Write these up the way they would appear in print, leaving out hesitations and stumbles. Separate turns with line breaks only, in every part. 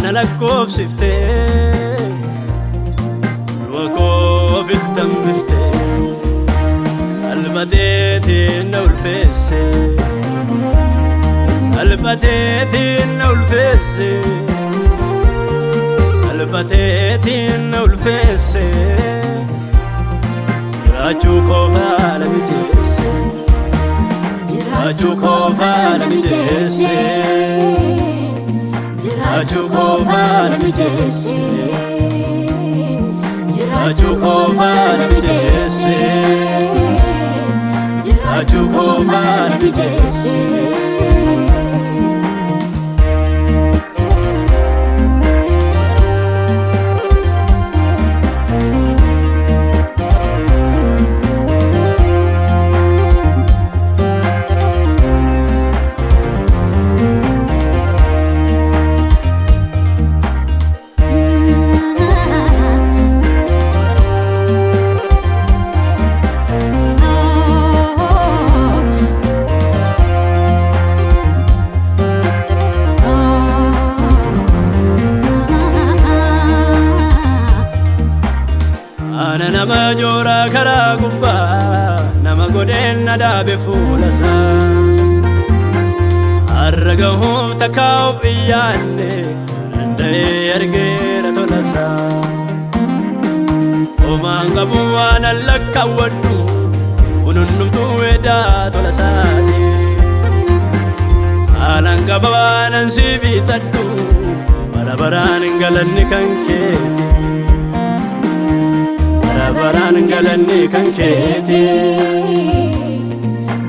Ana lakkoofsiftee du'a koo ofitti hambiftee salphateetiin na ulfeesse salphateetiin na ulfeesse salphateetiin na ulfeesse jiraachuu koo haala mijeesse jiraachuu koo haala mijeesse jiraachuu koo haala mijeesse jiraachuu koo haala mijeesse jiraachuu koo haala mijeesse. Ana nama joora karaa gubbaa nama godheen na dhaabe fuula isaa. Har'a gahuuf takka of iyyaanne danda'ee argeera tola isaa. Homaan qabu waan allakkaawwadhu hundumtuu edaa tola isaati. Haalaan qaba waan an siif hiixadhu bara baraan galanni kan keeti. Bara baraan galanni kan keeti.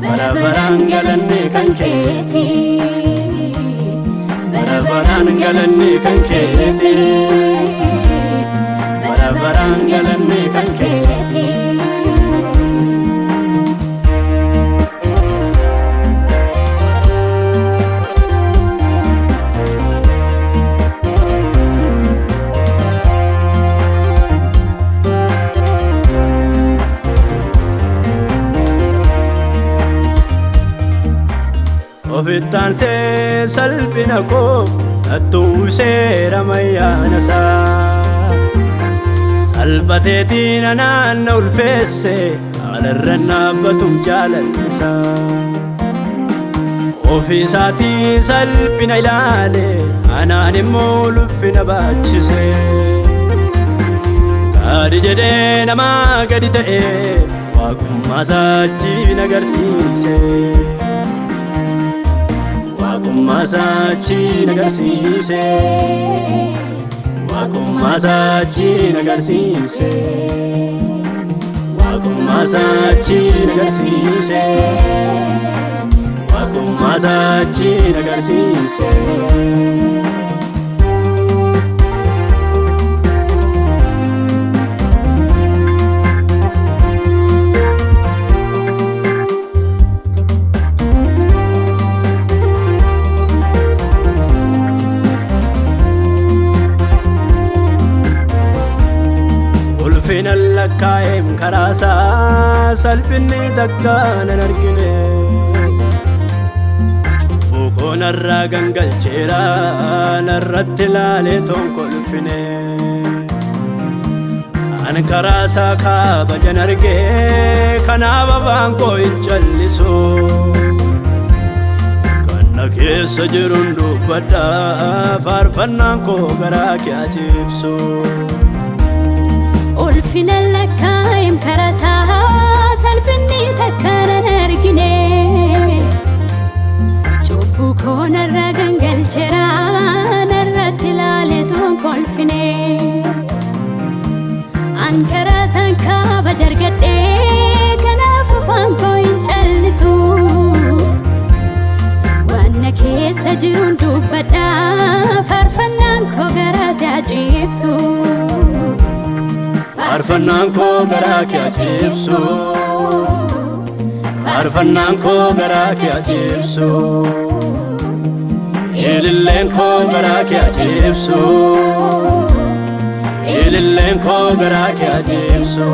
Bara baraan galanni kan keeti. Bara baraan galanni kan keeti. Bara baraan galanni kan keeti. Ofittaansee salphina koo nattuu seera mayyaana isaa. Salphateetiin anaan na ulfeesse haalarra dhaabbatu jaalallisaa. Ofii isaatii salphina ilaale anaan immoo ulfina baachise. Gadi jedhee namaa gadi ta'e waaqummaa isaa achiin agarsiise. Waaqummaa isaa achiin agarsiise. Waaqummaa isaa achiin agarsiise. Waaqummaa isaa achiin agarsiise. Waaqummaa isaa achiin agarsiise. Ulfina lakkaa'eem karaa isaa salphinni takka nan argine. Cubbuu koo narraa gangalcheera narratti ilaalee tonkolfine. An karaa isaa kabajan argee kanaaf afaan koo hin callisu. Kan na keessa jiruun dubbadha faarfannaan koo garaa kee achiibsu.
Ulfina lakkaa'eem karaa isaa salphinni takka nan argine. Cubbuu koo narraa gangalcheera narratti ilaalee tonkolfine. An karaa isaan kabaja argadhee kanaaf afaan koo hin callisu. Waan na keessa jiruun dubbadha faarfannaan koo garaa si achiibsu.
Faarfannaan koo garaa kee achiibsu. Faarfannaan koo garaa kee achiibsu. Ililleen koo garaa kee achiibsu. Ililleen koo garaa kee achiibsu.